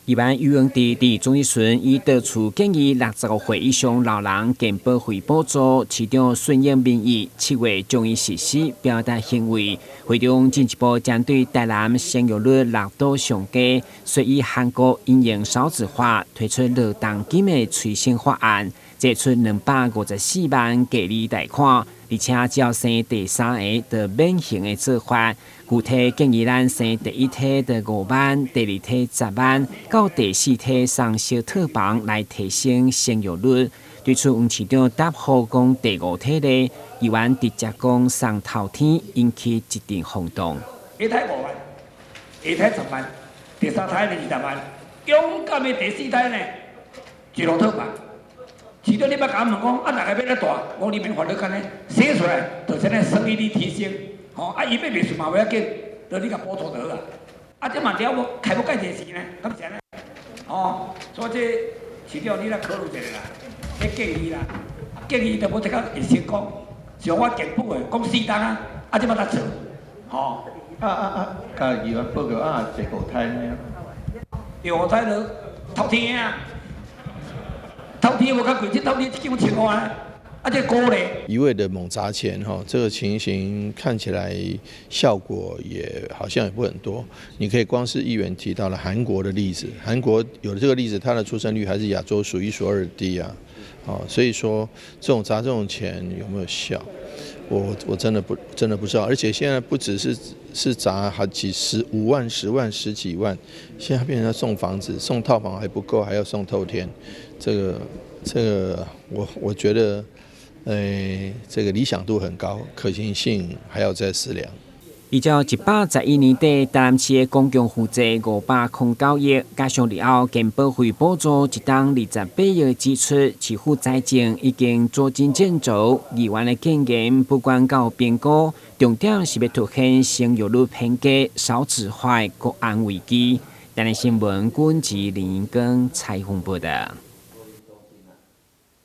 議員余榮哲佇總質詢已得出建議65歲以上老人健保費補助，市長順應民意，7月將伊實施表達行為。會中進一步針對台南生育率六都上低，遂以韓國因應少子化推出落重金的催生法案，借出254萬低利貸款，而且只要生第三个就免刑的做法。具體建議咱生第一胎得5萬，第二胎10萬，到第四胎送小套房來提升生育率。對此，黃市長答覆講第五胎咧，議員直接講送透天，引起一陣轟動。一胎5萬，二胎10萬，第三胎呢20萬，勇敢的第四胎呢一路套房。市長你捌共我問講，啊，大家欲咧大，我你免煩惱干呢，生出來就是咧生育率提升。吼，啊，伊欲袂順嘛袂要緊，就你共補助就好啊。啊，這嘛了無開無蓋濟錢呢，敢是按呢？哦，所以這市長你來考慮一下啦，你建議啦，建議就無這個會成功。像我健保的講四冬啊，啊，這馬才做，吼。啊啊啊！共議員報告啊，第五胎呢？第五胎就透天啊，透天無較貴，這透天一間千外，啊，這高咧。一味的猛砸錢哈，這個情形看起來效果也好像也不很多。你可以光是議員提到了韓國的例子，韓國有了這個例子，它的出生率還是亞洲數一數二低啊。哦，所以說這種砸這種錢有沒有效？我真的不知道。而且現在不只是砸好幾十5萬、10萬、十幾萬，現在變成要送房子、送套房還不夠，還要送透天。這個我覺得，這個理想度很高，可行性還要再思量。依照111年底，台南市的公共負債509億，加上日後健保費補助一冬28億的支出，市府財政已經捉襟見肘。議員的建言不管到評估，重點是欲凸顯生育率偏低、少子化的國安危機。台南新聞，軍志林根採訪報道。